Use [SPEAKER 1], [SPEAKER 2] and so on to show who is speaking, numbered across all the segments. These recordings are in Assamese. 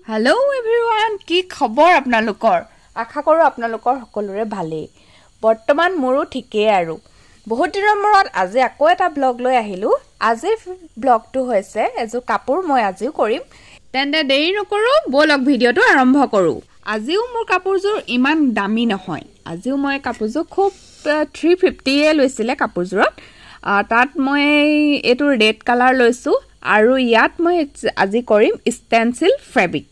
[SPEAKER 1] হেল্ল' এভৰিৱান, কি খবৰ আপোনালোকৰ? আশা কৰোঁ আপোনালোকৰ সকলোৰে ভালেই। বৰ্তমান মোৰো ঠিকেই। আৰু বহুত দিনৰ মূৰত আজি আকৌ এটা ব্লগ লৈ আহিলোঁ। আজিৰ ব্লগটো হৈছে এযোৰ কাপোৰ মই আজিও কৰিম। তেন্তে দেৰি নকৰোঁ, ব'লক ভিডিঅ'টো আৰম্ভ কৰোঁ। আজিও মোৰ কাপোৰযোৰ ইমান দামী নহয়। আজিও মই কাপোৰযোৰ খুব 350য়ে লৈছিলে কাপোৰযোৰত। তাত মই এইটো ৰেড কালাৰ লৈছোঁ আৰু ইয়াত মই আজি কৰিম ষ্টেনচিল ফেব্ৰিক।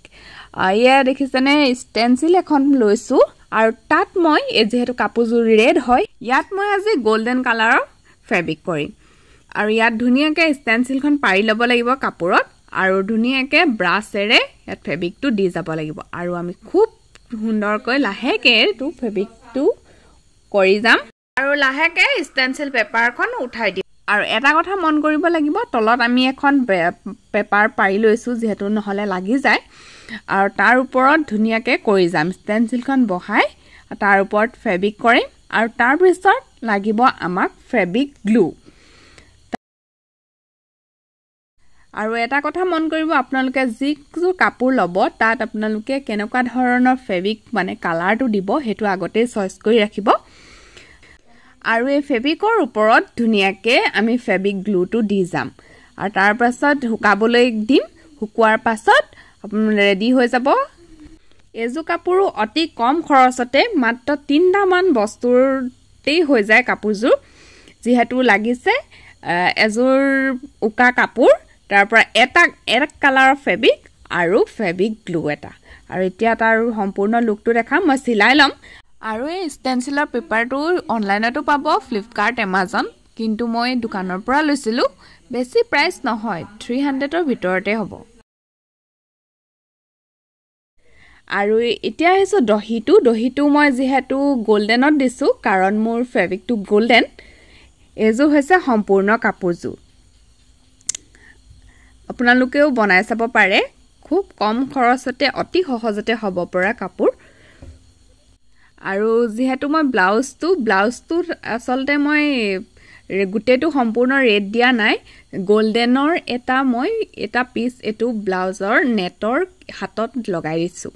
[SPEAKER 1] এয়া দেখিছেনে, ষ্টেনচিল এখন লৈছোঁ আৰু তাত মই যিহেতু কাপোৰযোৰ ৰেড হয়, ইয়াত মই আজি গল্ডেন কালাৰৰ ফেব্ৰিক কৰিম। আৰু ইয়াত ধুনীয়াকৈ ষ্টেনচিলখন পাৰি ল'ব লাগিব কাপোৰত আৰু ধুনীয়াকৈ ব্ৰাছেৰে ইয়াত ফেব্ৰিকটো দি যাব লাগিব। আৰু আমি খুব সুন্দৰকৈ লাহেকৈ এইটো ফেব্ৰিকটো কৰি যাম আৰু লাহেকৈ ষ্টেনচিল পেপাৰখন উঠাই দিম। আৰু এটা কথা মন কৰিব লাগিব, তলত আমি এখন পেপাৰ পাৰি লৈছোঁ যিহেতু নহ'লে লাগি যায়। আৰু তাৰ ওপৰত ধুনীয়াকৈ কৰি যাম, ষ্টেনচিলখন বহাই তাৰ ওপৰত ফেব্ৰিক কৰিম। আৰু তাৰপিছত লাগিব আমাক ফেব্ৰিক গ্লু। আৰু এটা কথা মন কৰিব, আপোনালোকে যিযোৰ কাপোৰ ল'ব তাত আপোনালোকে কেনেকুৱা ধৰণৰ ফেব্ৰিক মানে কালাৰটো দিব সেইটো আগতেই চইচ কৰি ৰাখিব। আৰু এই ফেব্ৰিকৰ ওপৰত ধুনীয়াকৈ আমি ফেব্ৰিক গ্লুটো দি যাম আৰু তাৰপাছত শুকাবলৈ দিম। শুকোৱাৰ পাছত ৰেডি হৈ যাব। এইযোৰ কাপোৰো অতি কম খৰচতে মাত্ৰ 3টামান বস্তুতেই হৈ যায় কাপোৰযোৰ। যিহেতু লাগিছে এযোৰ উকা কাপোৰ, তাৰ পৰা এটা এক কালাৰৰ ফেব্ৰিক আৰু ফেব্ৰিক গ্লু এটা। আৰু এতিয়া তাৰ সম্পূৰ্ণ লুকটো দেখাম, মই চিলাই ল'ম। আৰু এই ষ্টেনচিলৰ পেপাৰটো অনলাইনতো পাব, ফ্লিপকাৰ্ট, এমাজন, কিন্তু মই দোকানৰ পৰা লৈছিলোঁ। বেছি প্ৰাইচ নহয়, 300ৰ ভিতৰতে হ'ব। আৰু এতিয়া আহিছোঁ দহিটো। দহিটো মই যিহেতু গল্ডেনত দিছোঁ কাৰণ মোৰ ফেব্ৰিকটো গল্ডেন। এইযোৰ হৈছে সম্পূৰ্ণ কাপোৰযোৰ, আপোনালোকেও বনাই চাব পাৰে। খুব কম খৰচতে অতি সহজতে হ'ব পৰা কাপোৰ। আৰু যিহেতু মই ব্লাউজটোত আচলতে মই গোটেইটো সম্পূৰ্ণ ৰেড দিয়া নাই, গল্ডেনৰ এটা মই এটা পিচ এইটো ব্লাউজৰ নেটৰ হাতত লগাই দিছোঁ।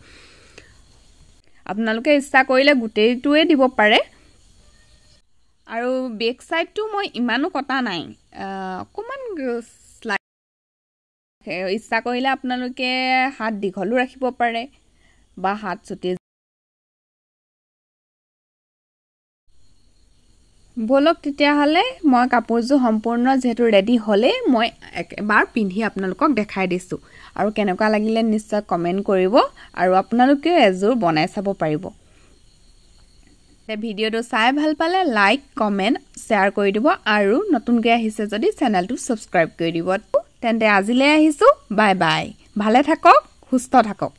[SPEAKER 1] আপোনালোকে ইচ্ছা কৰিলে গোটেইটোৱে দিব পাৰে। আৰু বেক চাইডটো মই ইমানো কটা নাই, অকণমান ইচ্ছা কৰিলে আপোনালোকে হাত দীঘলো ৰাখিব পাৰে বা হাত চুটি। ব'লক তেতিয়াহ'লে মই কাপোৰযোৰ সম্পূৰ্ণ যিহেতু ৰেডি হ'লেই মই এবাৰ পিন্ধি আপোনালোকক দেখাই দিছোঁ। আৰু কেনেকুৱা লাগিলে নিশ্চয় কমেণ্ট কৰিব আৰু আপোনালোকেও এযোৰ বনাই চাব পাৰিব। ভিডিঅ'টো চাই ভাল পালে লাইক, কমেণ্ট, শ্বেয়াৰ কৰি দিব আৰু নতুনকৈ আহিছে যদি চেনেলটো ছাবস্ক্ৰাইব কৰি দিব। তেন্তে আজিলৈ আহিছোঁ, বাই বাই। ভালে থাকক, সুস্থ থাকক।